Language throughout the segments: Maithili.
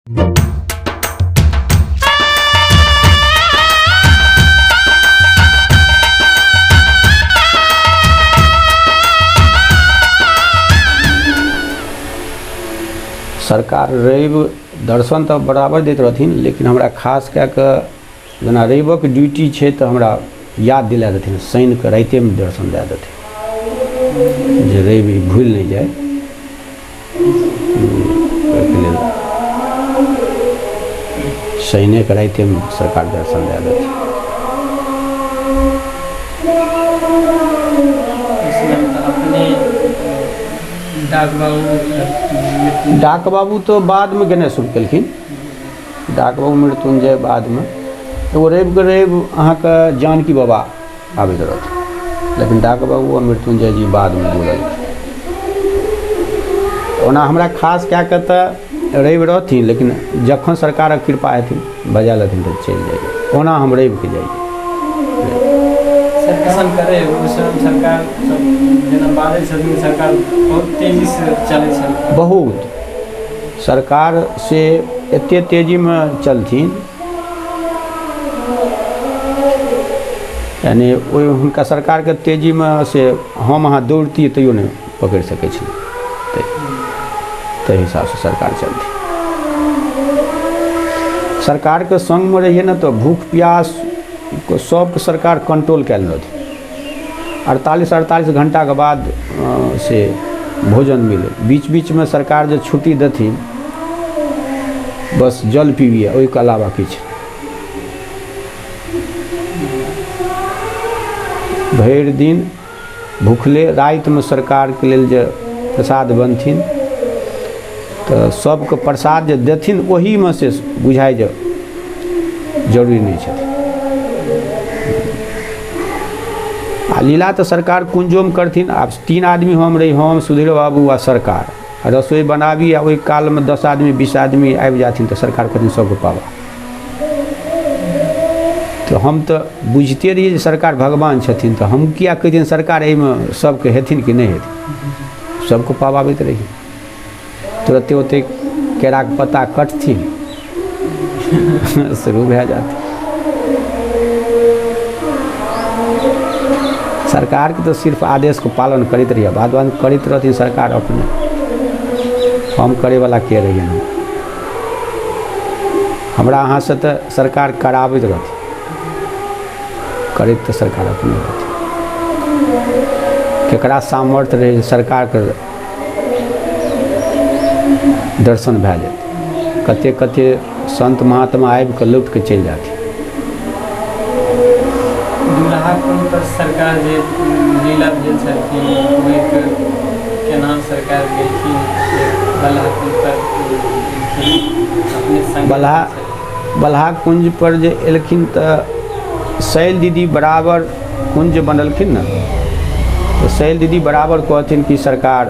सरकार रवि दर्शन तऽ बराबर दैत रहथिन, लेकिन हमरा खास कए कऽ जेना रविक ड्यूटी छै तऽ हमरा याद दिला देथिन, शनिके रातिएमे दर्शन दए देथिन जे रवि भूलि नहि जाइ। ओहिके लेल शनिएके रातिएमे सरकार दर्शन दए देथिन। अपने डाक बाबू? डाक बाबू तऽ बादमे गेनाइ शुरू केलखिन। डाक बाबू मृत्युंजय बादमे। एगो रविके रवि अहाँके जानकी बाबा आबैत रहथिन, लेकिन डाक बाबू आ मृत्युंजय जी बादमे जुड़ल। ओना हमरा खास कए कऽ तऽ रवि रहथिन, लेकिन जखन सरकारक कृपा हेथिन, बजा लेथिन तऽ चलि जाइए। ओना हम रविके जाइए। सरकार करे ओहि समय सरकार सब जेना बाजै छथिन, सरकार बहुत तेजीसँ चलै छल। बहुत सरकार से एते तेजीमे चलथिन, यानी ओहि हुनका सरकारके तेजीमे से हम अहाँ दौड़तियै तैयो नहि पकड़ि सकै छलियै। ताहि हिसाबसँ सरकार चलथिन। सरकारके सङ्गमे रहियै ने तऽ भूख प्यास सबके सरकार कंट्रोल कए लेने रहथिन। 48 48 घण्टाके बाद से भोजन मिलै। बीच बीचमे सरकार जे छुट्टी देथिन, बस जल पीबियै, ओहिके अलावा किछु। भरि दिन भुखले, रातिमे सरकारके लेल जे प्रसाद बनथिन तऽ सबके प्रसाद जे देथिन, ओहीमे से बुझाइ जे जरूरी नहि छथिन। आ लीला तऽ सरकार कुञ्जोमे करथिन। आब 3 आदमी हम रही, हम, सुधीर बाबू आ सरकार। रसोई बनाबी आ ओहि कालमे 10 आदमी 20 आदमी आबि जाथिन तऽ सरकार कहथिन सबके पाबा। तऽ हम तऽ बुझिते रहियै जे सरकार भगवान छथिन, तऽ हम किया कहितियनि सरकार एहिमे सबके हेथिन कि नहि हेथिन। सबके पाबाबैत रहियै। तुरते ओते केराके पत्ता कटथिन, शुरू भए जाथिन। सरकारके तऽ सिर्फ आदेशके पालन करैत रहियै, बाद बादमे करैत रहथिन सरकार अपने। हम करैवला के रहियै? हमरा अहाँसँ तऽ सरकार कराबैत रहथिन, करैत तऽ सरकार अपने रहथिन। केकरा सामर्थ्य रहै सरकारके दर्शन भए जेतै? कते कते संत महात्मा आबि कऽ लौट कऽ चलि जाथिन। दुल्हा कुंज पर सरकार जे लीला भेल छलखिन, ओहिके केना सरकार गेलखिन? बलहा कुंज पर एलखिन अपने संग? बलहा कुंज पर जे एलखिन तऽ शैल दीदी बराबर कुंज बनेलखिन ने, तऽ शैल दीदी बराबर कहथिन कि सरकार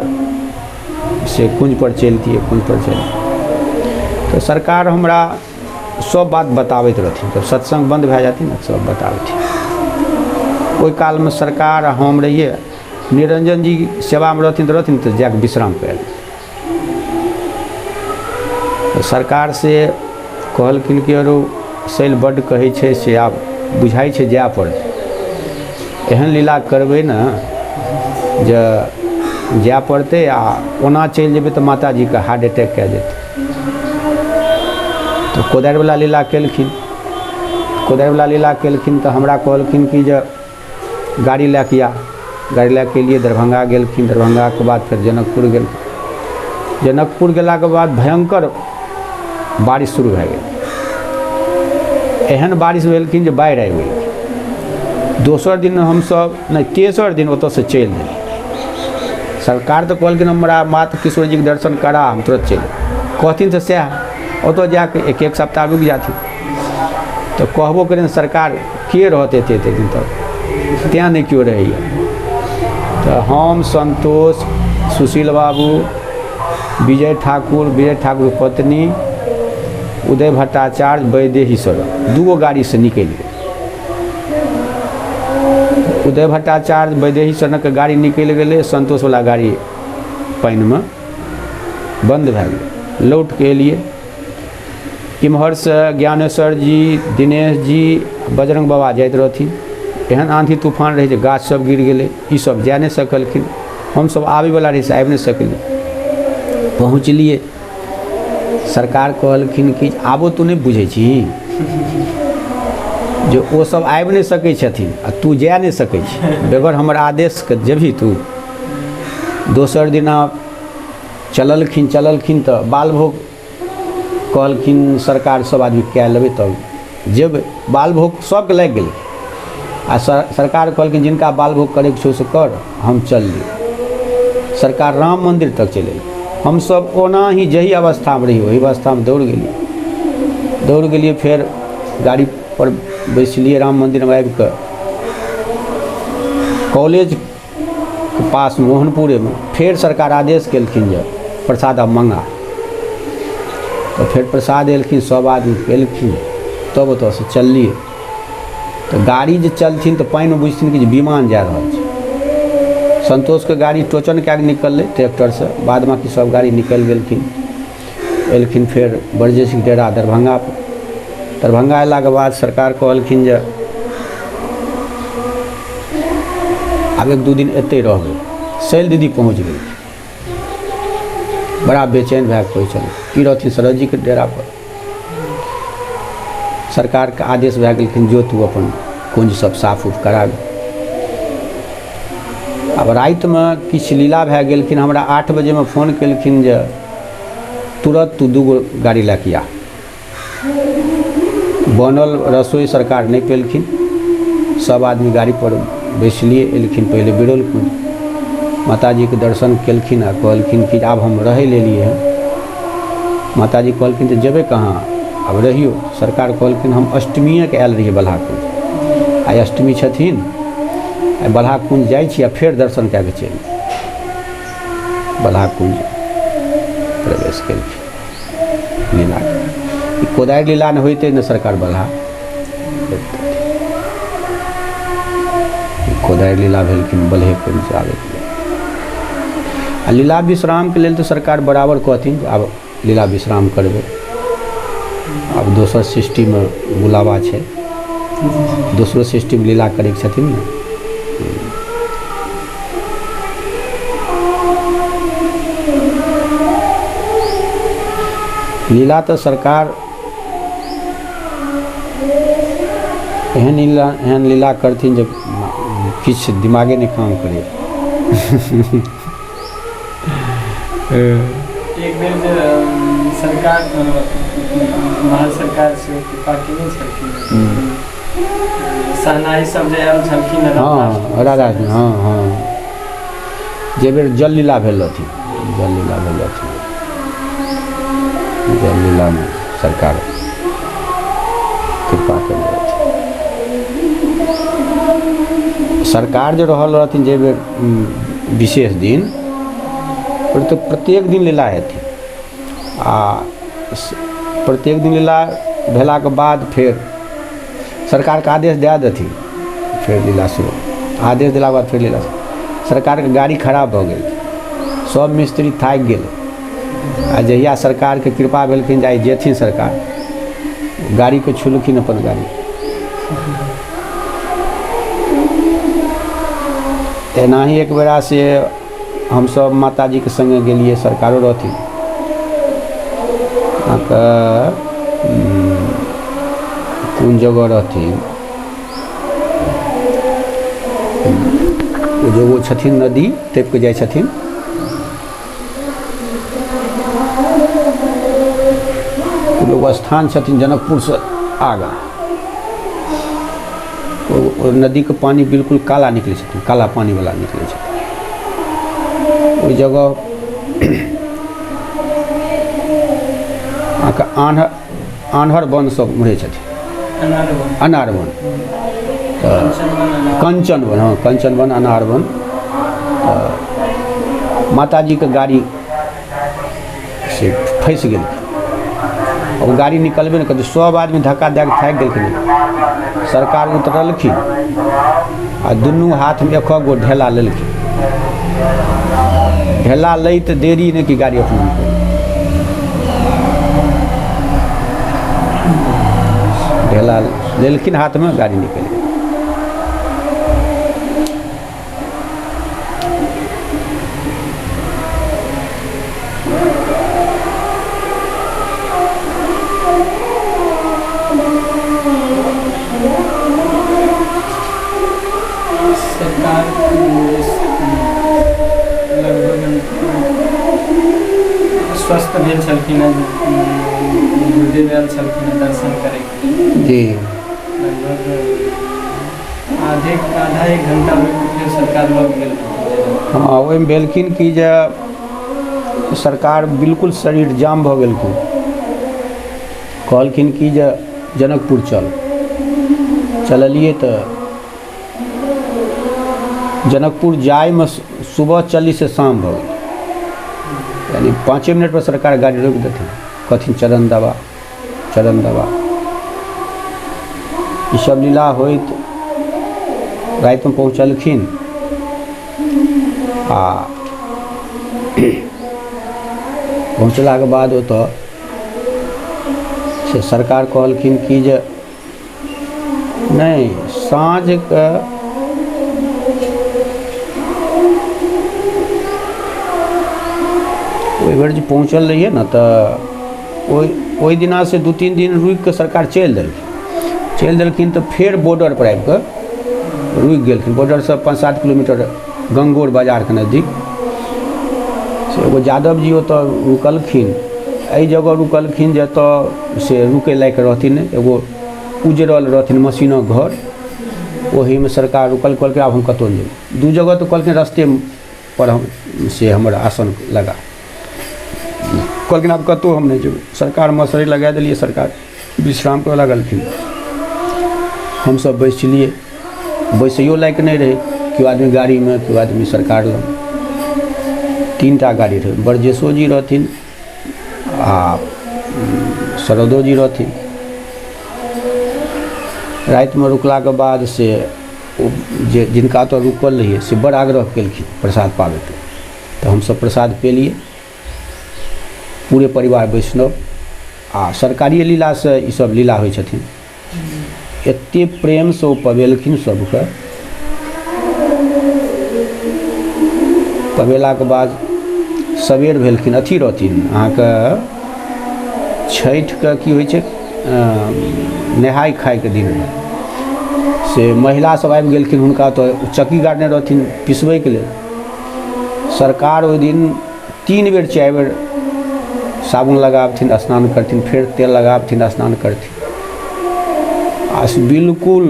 से कुंज पर चलतियै, कुंज पर चलतियै। तऽ सरकार हमरा सब बात बताबैत रहथिन। जब सत्संग बन्द भए जाथिन ने, सब बताबथिन। ओहि कालमे सरकार आ हम रहियै, निरंजन जी सेवामे रहथिन तऽ रहथिन, तऽ जाकऽ विश्राम कए तऽ सरकार से कहलखिन कि अरो शैल बड्ड कहै छै, से आब बुझाइ छै जाय पड़तै। एहन लीला करबै ने जे जाय पड़तै, आ ओना चलि जेबै तऽ माताजीके हार्ट अटैक कए जेतै। तऽ कोदारिवला लीला केलखिन। कोदारिवला लीला केलखिन तऽ हमरा कहलखिन कि जे गाड़ी लए कऽ आ। गाड़ी लए कऽ एलियै, दरभंगा गेलखिन। दरभंगाके बाद फेर जनकपुर गेलखिन। जनकपुर गेलाके बाद भयङ्कर बारिश शुरू भए गेल। एहन बारिश भेलखिन जे बाढ़ि आबि गेलखिन। दोसर दिन हमसब नहि, तेसर दिन ओतऽसँ चलि देलियै। सरकार तऽ कहलखिन हमरा मात्र किशोरजीके दर्शन करा, हम तुरत चलि आयब। कहथिन तऽ सएह, ओतऽ जाकऽ एक एक सप्ताह रुकि जाथिन। तऽ कहबो करियनि सरकार, के रहत एते एते दिन तक? तेँ नहि केओ रहैए। तऽ हम, संतोष, सुशील बाबू, विजय ठाकुर, विजय ठाकुर पत्नी, उदय भट्टाचार्य, वैदेही सर, दूगो गाड़ीसँ निकलि गेल। उदय भट्टाचार्य, वैदेही शरणके गाड़ी निकलि गेलै, संतोषवला गाड़ी पानिमे बन्द भए गेलै। लौट कऽ एलियै। इम्हरसँ ज्ञानेश्वर जी, दिनेश जी, बजरङ्ग बाबा जाइत रहथिन। एहन आँधी तूफान रहै जे गाछ सब गिर गेलै, ई सब जा नहि सकलखिन। हमसब आबैवला रही से आबि नहि सकलियै। पहुँचलियै, सरकार कहलखिन कि आबो तू नहि बुझै छही जे ओ सब आबि नहि सकै छथिन आ तू जा नहि सकै छी, बगैर हमर आदेशके जेबही तू। दोसर दिना चललखिन, चललखिन तऽ बालभोग कहलखिन सरकार सब आदमी कए लेबै तब जेबै। बालभोग सबके लागि गेलै आ सरकार कहलखिन जिनका बालभोग करैके छौ से कर, हम चलली। सरकार राम मन्दिर तक चलि एलखिन। हमसब ओना ही जही अवस्थामे रही ओही अवस्थामे दौड़ गेलियै, दौड़ गेलियै। फेर गाड़ीपर बैसलियै, राम मन्दिरमे आबिकऽ कॉलेजके पास मोहनपुरेमे फेर सरकार आदेश केलखिन जे प्रसाद आब मँगा। तऽ फेर प्रसाद एलखिन, सब आदमी पेलखिन, तब ओतऽसँ चललियै। तऽ गाड़ी जे चलथिन तऽ पानिमे बुझथिन कि जे विमान जा रहल छै। सन्तोषके गाड़ी टोचन कए कऽ निकललै ट्रैक्टरसँ, बाद बाँकी सब गाड़ी निकलि गेलखिन। एलखिन फेर ब्रजेशके डेरा दरभंगा। दरभंगा अयलाके बाद सरकार कहलखिन जे आब एक दू दिन एतहि रहबै। शैल दीदी पहुँच गेलखिन, बड़ा बेचैन भए कऽ कहै छलै। ई रहथिन शरद जीके डेरापर। सरकारके आदेश भए गेलखिन जो तू अपन कुंज सब साफ उफ करा। आब रातिमे किछु लीला भए गेलखिन। हमरा 8 बजेमे फोन केलखिन जे तुरत तू 2 गो गाड़ी लए कऽ आ। बनल रसोइ सरकार नहि पेलखिन, सब आदमी गाड़ीपर बैसलियै। एलखिन पहिले बिरौल कुंज, माताजीके दर्शन केलखिन आ कहलखिन कि आब हम रहै लए एलियै हँ। माताजी कहलखिन तऽ जेबै कहाँ, आब रहियौ। सरकार कहलखिन हम अष्टमिएके आयल रहियै बलहा कुंज, आइ अष्टमी छथिन, आइ बलहा कुंज जाइ छी आ फेर दर्शन कए कऽ चलि। बलहा कुंज प्रवेश केलखिन लीला। ई कोदारि लीला नहि होइतै ने सरकार बलहा, कोदारि लीला भेलखिन बलहे कुंज आबैके लेल। आ लीला विश्रामके लेल तऽ सरकार बराबर कहथिन जे आब लीला विश्राम करबै, आब दोसर सृष्टिमे बुलावा छै, दोसरो सृष्टिमे लीला करैके छथिन ने। लीला तऽ सरकार एहन लीला, एहन लीला करथिन जे किछु दिमागे नहि काम करै। एक बेर जे सरकार भारत सरकार से कृपा केने छलखिन, शहनाई सब जे आयल छलखिन। हँ, राधा, हँ हँ, जे बेर जल लीला भेल रहथिन, जल लीला भेल रहथिन, जल लीलामे सरकार कृपा केने रहथिन। सरकार जे रहल रहथिन जे बेर विशेष दिन पर तऽ प्रत्येक दिन लीला हेथिन आ प्रत्येक दिन लीला भेलाके बाद फेर सरकारके आदेश दए देथिन, फेर लीला शुरू। आदेश देलाके बाद फेर लीला शुरू। सरकारके गाड़ी खराब भऽ गेल, सब मिस्त्री थाकि गेलै आ जहिया सरकारके कृपा भेलखिन जे आइ जेथिन सरकार, गाड़ीके छुलखिन अपन गाड़ी। एनाही एक बेरा से हमसब माताजीके सङ्गे गेलियै, सरकारो रहथिन अहाँके कोन जगह रहथिन, ओ जे ओ छथिन नदी टपि कऽ जाइ छथिन, एगो स्थान छथिन जनकपुरसँ आगाँ, ओ नदीके पानि बिल्कुल काला निकलै छथिन, काला पानिवला निकलै छथिन ओहि जगह। अहाँके आन्हर आन्हर वन सब उमहरे छथिन, अनार वन, तऽ कंचन वन, हँ कंचन वन, अनार वन। तऽ माताजीके गाड़ी से फँसि गेलखिन, ओ गाड़ी निकलबे नहि करतै, सब आदमी धक्का दए कऽ थाकि गेलखिन। सरकार उतरलखिन आ दुनू हाथमे एक गो ढेला लेलखिन, ढेला लैत देरी नहि कि गाड़ी अपना निकलि। केला लेलखिन हाथमे, गाड़ी निकलि गेल। सरकार लगभग स्वस्थ भेल छलखिन हँ, गुरुदेव आयल छलखिन हँ दर्शन करैके लेल। जी। लगभग आधे आधा एक घंटा रुकि कऽ फेर सरकार लग गेल। हँ, ओहिमे भेलखिन कि जे सरकार बिल्कुल शरीर जाम भऽ गेलखिन। कहलखिन कि जे जनकपुर चल। चललियै तऽ जनकपुर जाइमे सुबह चलली से शाम भऽ गेल, यानि 5 मिनटपर सरकार गाड़ी रोकि देथिन, कहथिन चरण दबा, चरण दबा। ईसब लीला होइत रातिमे पहुँचलखिन आ पहुँचलाके बाद ओतऽ से सरकार कहलखिन कि जे नहि, साँझके ओहि बेर जे पहुँचल रहियै ने तऽ ओहि ओहि दिनासँ 2-3 दिन रुकिकऽ सरकार चलि देलखिन। चलि देलखिन तऽ फेर बॉर्डरपर आबिकऽ रुकि गेलखिन। बॉर्डरसँ 5-7 किलोमीटर गंगौर बाजारके नजदीक से एगो यादव जी ओतऽ रुकलखिन। एहि जगह रुकलखिन जतऽ से रुकै लायक रहथिन नहि, एगो उजरल रहथिन मशीनक घर, ओहीमे सरकार रुकल। कहलकै आब हम कतहु नहि जेबै। 2 जगह तऽ कहलखिन रस्ते पर हम से हमर आसन लगा। कहलखिन आब कतहु हम नहि जेबै। सरकार मसरी लगा देलियै, सरकार विश्राम करऽ लगलखिन। हमसभ बैसलियै, बैसैयो लायक नहि रहै, केओ आदमी गाड़ीमे, केओ आदमी सरकार लग। 3टा गाड़ी रहै, ब्रजेशो जी रहथिन आ शरदो जी रहथिन। रातिमे रुकलाके बाद से ओ जे जिनका ओतऽ रुकल रहियै से बड़ आग्रह केलखिन प्रसाद पाबैके, तऽ हमसभ प्रसाद पेलियै, पूरे परिवार वैष्णव। आ सरकारिए लीलासँ ईसभ लीला होइ छथिन। एतेक प्रेमसँ ओ पबेलखिन सभके। पबेलाके बाद सबेर भेलखिन, अथी रहथिन अहाँके छठिके की होइ छै, नहाय खायके दिन रहै, से महिला सब आबि गेलखिन हुनका तऽ चक्की गाड़ने रहथिन पिसबैके लेल। सरकार ओहि दिन 3 बेर 4 बेर साबुन लगाबथिन, स्नान करथिन, फेर तेल लगाबथिन, स्नान करथिन। आ बिल्कुल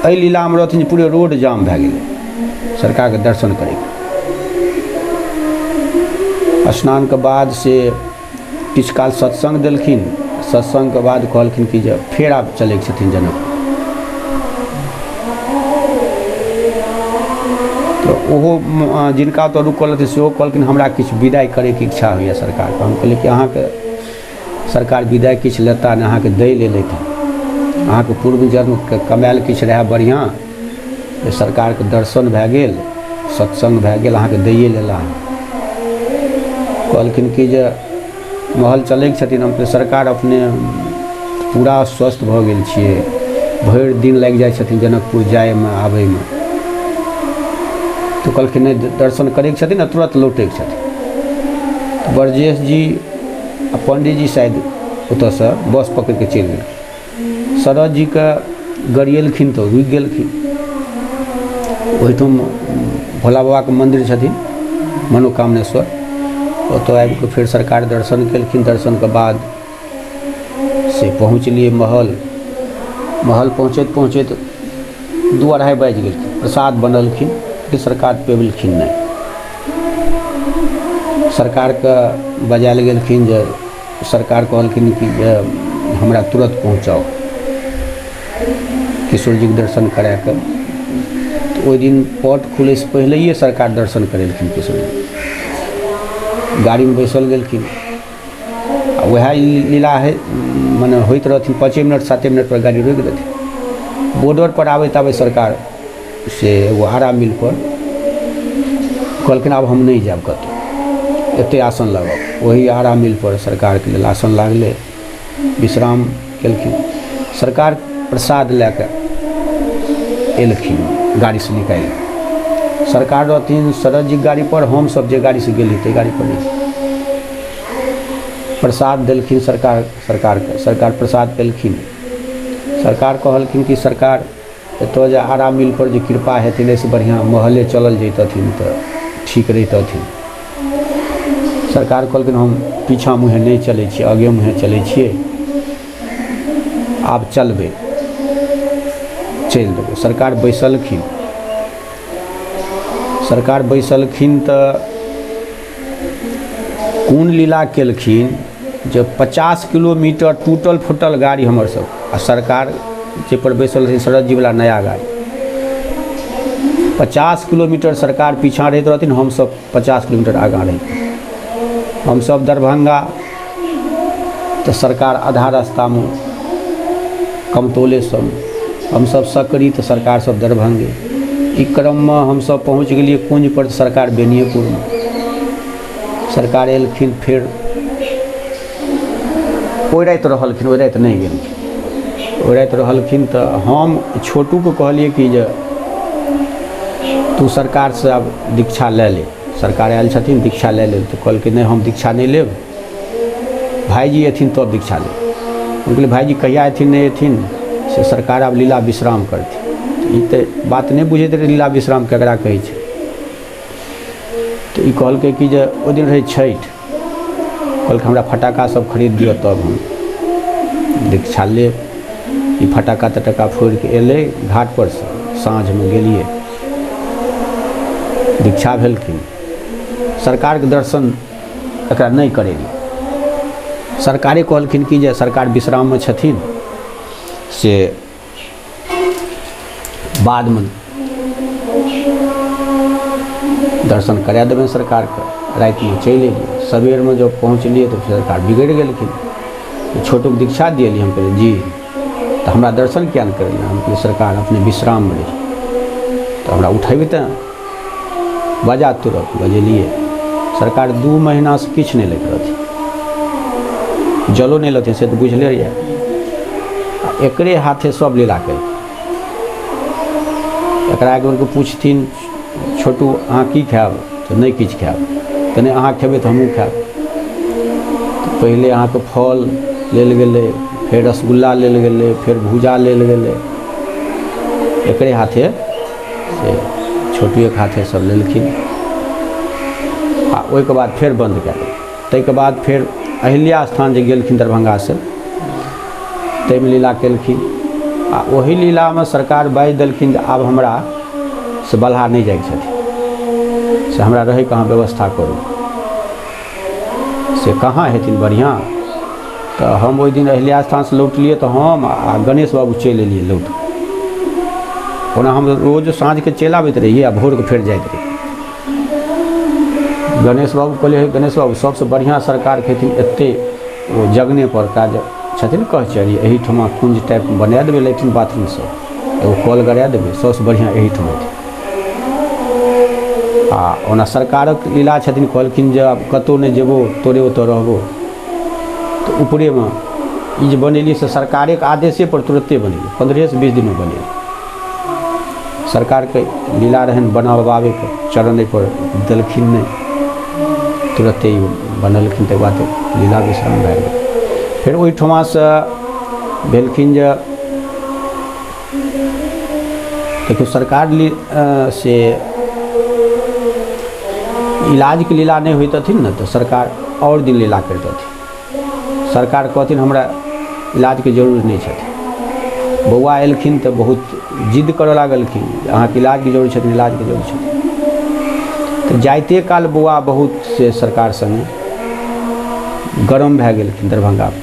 एहि लीलामे रहथिन जे पूरे रोड जाम भए गेलै सरकारके दर्शन करैके। स्नानके बाद से किछु काल सत्सङ्ग देलखिन। सत्सङ्गके बाद कहलखिन कि जे फेर आब चलैके छथिन जनकपुर। तऽ ओहो जिनका ओतऽ रुकल रहथिन सेहो कहलखिन हमरा किछु विदाइ करैके इच्छा होइए सरकारके। हम कहलियै कि अहाँके सरकार विदाइ किछु लेता नहि, अहाँके दै लेल लेता। अहाँके पूर्व जन्मके कमायल किछु रहए बढ़िआँ जे सरकारके दर्शन भए गेल, सत्सङ्ग भए गेल, अहाँके दैए लेला। कहलखिन कि जे महल चलैके छथिन। हम कहलियै सरकार अपने पूरा स्वस्थ भऽ गेल छियै, भरि दिन लागि जाइ छथिन जनकपुर जाइमे आबैमे। तऽ कहलखिन नहि, दर्शन करैके छथिन आ तुरन्त लौटैके छथिन। ब्रजेश जी आ पण्डीजी शायद ओतऽसँ बस पकड़िके चलि गेलखिन। शरद जीके गरियेलखिन तऽ रुकि गेलखिन। ओहिठाम भोला बाबाके मन्दिर छथिन मनोकामनेश्वर, ओतऽ आबिकऽ फेर सरकार दर्शन केलखिन। दर्शनके बाद से पहुँचलियै महल। महल पहुँचैत पहुँचैत 2-2.5 बाजि गेलखिन। प्रसाद बनलखिन लेकिन सरकार पेबलखिन नहि। सरकारके बजायल गेलखिन जे सरकार कहलखिन कि जे हमरा तुरन्त पहुँचाउ किशोरजीके दर्शन कराके। तऽ ओहि दिन पट खुलैसँ पहिलैए सरकार दर्शन करेलखिन किशोरजी। गाड़ीमे बैसल गेलखिन आ वएह लीला हइ मने होइत रहथिन। 5 मिनट 7 मिनटपर गाड़ी रोकि देथिन। बॉर्डरपर आबैत आबैत सरकार से एगो आरा मिलपर कहलखिन आब हम नहि जायब कतहु, एतहि आसन लगाउ। ओही आरा मिलपर सरकारके लेल आसन लागलै, विश्राम केलखिन। सरकार प्रसाद लए कऽ एलखिन गाड़ीसँ निकालि कऽ। सरकार रहथिन शरद जीके गाड़ीपर, हमसभ जे गाड़ीसँ गेलियै ताहि गाड़ीपर नहि। प्रसाद देलखिन सरकार, सरकारके सरकार प्रसाद पेलखिन। सरकार कहलखिन कि सरकार एतऽ जे आरा मिलपर जे कृपा हेथिन एहिसँ बढ़िआँ महले चलल जैतथिन तऽ ठीक रहितथिन। सरकार कहलखिन हम पीछाँ मुँहे नहि चलै छियै, आगे मुँहे चलै छियै, आब चलबै, चलि देबै। सरकार बैसलखिन, सरकार बैसलखिन तऽ कोन लीला केलखिन जे 50 किलोमीटर टूटल फूटल गाड़ी हमर सब आ सरकार जाहिपर बैसल रहथिन शरद जीवला नया गाड़ी, 50 किलोमीटर सरकार पीछाँ रहैत रहथिन, हमसब 50 किलोमीटर आगाँ रहैत। हमसब दरभंगा तऽ सरकार आधा रास्तामे कमतौले सब, हमसब सकरी तऽ सरकार सब दरभंगे। ई क्रममे हमसब पहुँच गेलियै कुञ्जपर, सरकार बेनिएपुरमे। सरकार एलखिन, फेर ओहि राति रहलखिन, ओहि राति नहि गेलखिन, ओहि राति रहलखिन। तऽ हम छोटूके कहलियै कि जे तू सरकारसँ आब दीक्षा लए ले, सरकार आयल छथिन, दीक्षा लए ले। तऽ कहलकै नहि, हम दीक्षा नहि लेब, भाइजी अयथिन तब दीक्षा लेब। हम कहलियै भाइजी कहिया अयथिन नहि अयथिन, से सरकार आब लीला विश्राम करथिन। ई तऽ बात नहि बुझैत रहै लीला विश्राम केकरा कहै छै। तऽ ई कहलकै कि जे ओहि दिन रहै छठि, कहलकै हमरा फटाका सब खरीद दिअ तब हम दीक्षा लेब। ई फटाका तटाका फोड़िके अयलै घाटपर सँ, साँझमे गेलियै, दीक्षा भेलखिन। सरकारके दर्शन एकरा नहि करेलियै। सरकारे कहलखिन कि जे सरकार विश्राममे छथिन, से बादमे दर्शन करा देबनि सरकारके। रातिमे चलि अयलियै, सबेरमे जब पहुँचलियै तऽ सरकार बिगड़ि गेलखिन। छोटूके दीक्षा दिएलियै? हम कहलियै जी। तऽ हमरा दर्शन किया नहि करेलियै? हम कहलियै सरकार अपने विश्राममे रही तऽ हमरा उठेबिते बजा, तुरत बजेलियै। सरकार 2 महीनासँ किछु नहि लैत रहथिन, जलो नहि लेथिन, से तऽ बुझले यऽ। एकरे हाथे सब लीला केलखिन। एकरा एक बेरके पुछथिन छोटू अहाँ की खायब, तऽ नहि किछु खायब, तऽ नहि अहाँ खेबै तऽ हमहूँ खायब। तऽ पहिले अहाँके फल लेल गेलै, फेर रसगुल्ला लेल गेलै, फेर भूजा लेल गेलै। एकरे हाथे से छोटुएके हाथे सब लेलखिन आ ओहिके बाद फेर बन्द कए देलखिन। ताहिके बाद फेर अहिल्या स्थान जे गेलखिन दरभंगासँ, ताहिमे लीला केलखिन आ ओहि लीलामे सरकार बाजि देलखिन जे आब हमरा से बलहा नहि जाइके छथिन, से हमरा रहैके अहाँ व्यवस्था करू। से कहाँ हेथिन बढ़िआँ? तऽ हम ओहि दिन अहिल्या स्थानसँ लौटलियै तऽ हम आ गणेश बाबू चलि एलियै लौट। ओना हम रोज साँझके चलि आबैत रहियै आ भोरके फेर जाइत रहियै। गणेश बाबू कहलियै हे गणेश बाबू, सबसँ बढ़िआँ सरकार हेथिन एते ओ जगने पर काज छथिन कहचरी, एहिठमा कुञ्ज टाइप बना देबै, लैट्रिन बाथरूम सब, एगो कल गड़ा देबै, सबसँ बढ़िआँ एहिठमा हेथिन। आ ओना सरकारक लीला छथिन, कहलखिन जे आब कतहु नहि जेबो, तोरे ओतऽ रहबो। तऽ ऊपरेमे ई जे बनेलियै से सरकारेके आदेशे पर तुरत्ते बनेलियै, 15सँ 20 दिनमे बनेलियै। सरकारके लीला रहनि बनाबैके, चरण एहिपर देलखिन नहि, तुरत्ते ई बनेलखिन। तकर बाद लीला विश्राम भए गेल। फेर ओहिठमासँ भेलखिन जे देखियौ सरकार से इलाजके लीला नहि होइतथिन ने तऽ सरकार आओर दिन लीला करितथिन। सरकार कहथिन हमरा इलाजके जरूरत नहि छथिन। बौआ एलखिन तऽ बहुत जिद करऽ लागलखिन अहाँके इलाजके जरूरत छथिन, इलाजके जरूरत छथिन। तऽ जाइते काल बौआ बहुत से सरकार सङ्गे गरम भए गेलखिन दरभंगामे।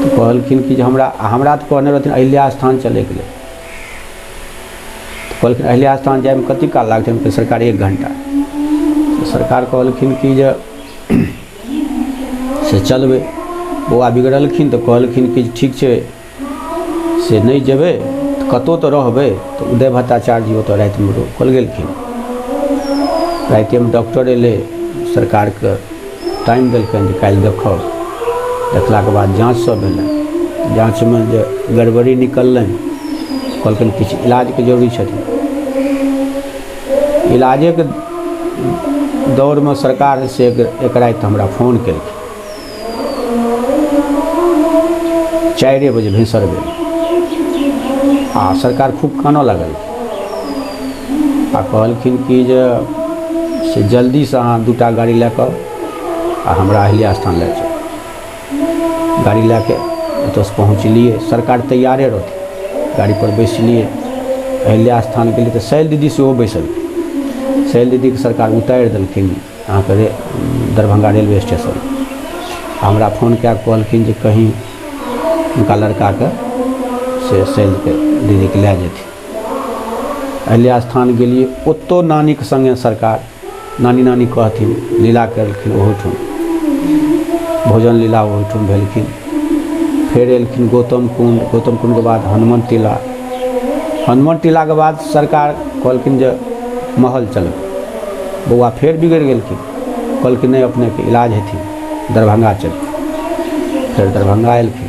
तऽ कहलखिन कि जे हमरा हमरा तऽ कहने रहथिन अहिल्या स्थान चलैके लेल। तऽ कहलखिन अहिल्या स्थान जाइमे कतेक काल लागतै? हम कहलियै सरकार 1 घण्टा। तऽ सरकार कहलखिन कि जे से चलबै। बौआ बिगड़लखिन तऽ कहलखिन कि ठीक छै, से नहि जेबै तऽ कतहु तऽ रहबै। तऽ उदय भट्टाचार्य जी ओतऽ रातिमे रोकल गेलखिन। रातिमे डॉक्टर अयलै, सरकारके टाइम देलकनि जे काल्हि देखब। देखलाके बाद जाँच सब भेलै। जाँचमे जे गड़बड़ी निकललनि, कहलकनि किछु इलाजके जरूरी छथिन। इलाजेके दौड़मे सरकार से एक राति हमरा फोन केलखिन 4 बजे भिनसर भेल आ सरकार खूब कानऽ लागल आ कहलखिन कि जे से जल्दीसँ अहाँ 2टा गाड़ी लए कऽ आ हमरा अहिल्या स्थान लए चलू। गाड़ी लए कऽ ओतऽसँ पहुँचलियै, सरकार तैयारे रहथिन, गाड़ीपर बैसलियै, अहिल्या स्थान गेलियै तऽ शैल दीदी सेहो बैसलखिन। शैल दीदीके सरकार उतारि देलखिन अहाँके दरभंगा रेलवे स्टेशन। हमरा फोन कए कऽ कहलखिन जे कहीं हुनका लड़काके से शैलके दीदीके लए जेथिन। अहिल्या स्थान गेलियै, ओतौ नानीके सङ्गे सरकार नानी नानी कहथिन, लीला केलखिन, ओहोठाम भोजन लीला ओहिठाम भेलखिन। फेर एलखिन गौतम कुण्ड, गौतम कुण्डके बाद हनुमान टीला, हनुमान टीलाके बाद सरकार कहलखिन जे महल चलबै। बौआ फेर बिगड़ि गेलखिन, कहलखिन नहि अपनेके इलाज हेथिन, दरभंगा चलू। फेर दरभंगा एलखिन।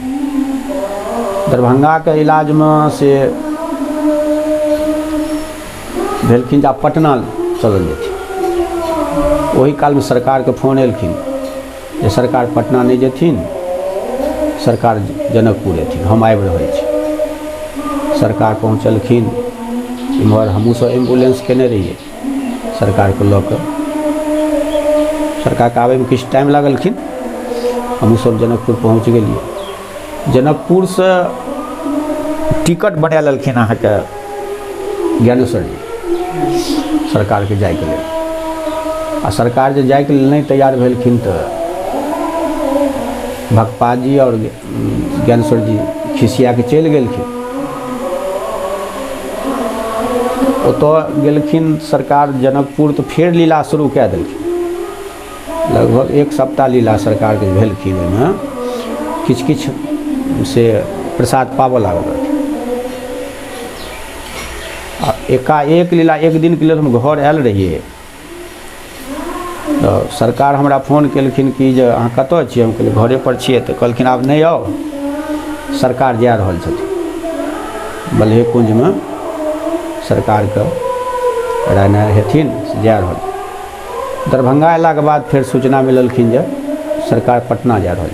दरभंगाके इलाजमे से भेलखिन जे आब पटना चलल जेथिन। ओहि कालमे सरकारके फोन एलखिन जे सरकार पटना नहि जेथिन, सरकार जनकपुर एथिन, हम आबि रहल छी। सरकार पहुँचलखिन, इम्हर हमहूँ सब एम्बुलेंस केने रहियै सरकारके लऽ कऽ। सरकारके आबैमे किछु टाइम लागलखिन, हमहूँ सब जनकपुर पहुँच गेलियै। जनकपुरसँ टिकट बना लेलखिन अहाँके ज्ञानेश्वर जी सरकारके जाइके लेल। आ सरकार जे जाइके लेल नहि तैयार भेलखिन तऽ भक्तपाल जी आओर ज्ञानेश्वर जी खिसियाके चलि गेलखिन। ओतऽ गेलखिन सरकार जनकपुर तऽ फेर लीला शुरू कए देलखिन। लगभग 1 सप्ताह लीला सरकारके भेलखिन, ओहिमे किछु किछु से प्रसाद पाबऽ लागल रहथिन। आ एकाएक लीला एक दिनके लेल हम घर आयल रहियै तऽ सरकार हमरा फोन केलखिन कि जे अहाँ कतऽ छियै? हम कहलियै घरे पर छियै। तऽ कहलखिन आब नहि आउ, सरकार जा रहल छथिन बलहे कुंजमे, सरकारके राजनारायण हेथिन से जा रहल। दरभंगा अयलाके बाद फेर सूचना मिललखिन जे सरकार पटना जा रहल।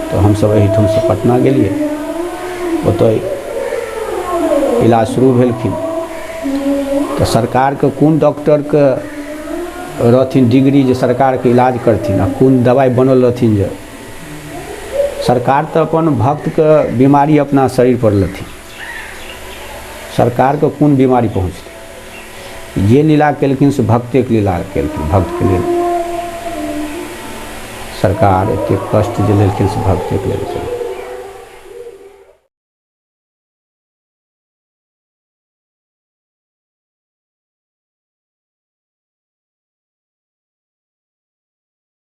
तऽ हमसब एहिठामसँ पटना गेलियै, ओतऽ इलाज शुरू भेलखिन। तऽ सरकारके कोन डॉक्टरके रहथिन डिग्री जे सरकारके इलाज करथिन आ कोन दबाइ बनल रहथिन जे सरकार तऽ अपन भक्तके बीमारी अपना शरीरपर लेथिन, सरकारके कोन बीमारी पहुँचतै? जे लीला केलखिन से भक्तेके लीला केलखिन, भक्तके लेल सरकार एतेक कष्ट जे लेलखिन से भक्तेके लेल केलखिन।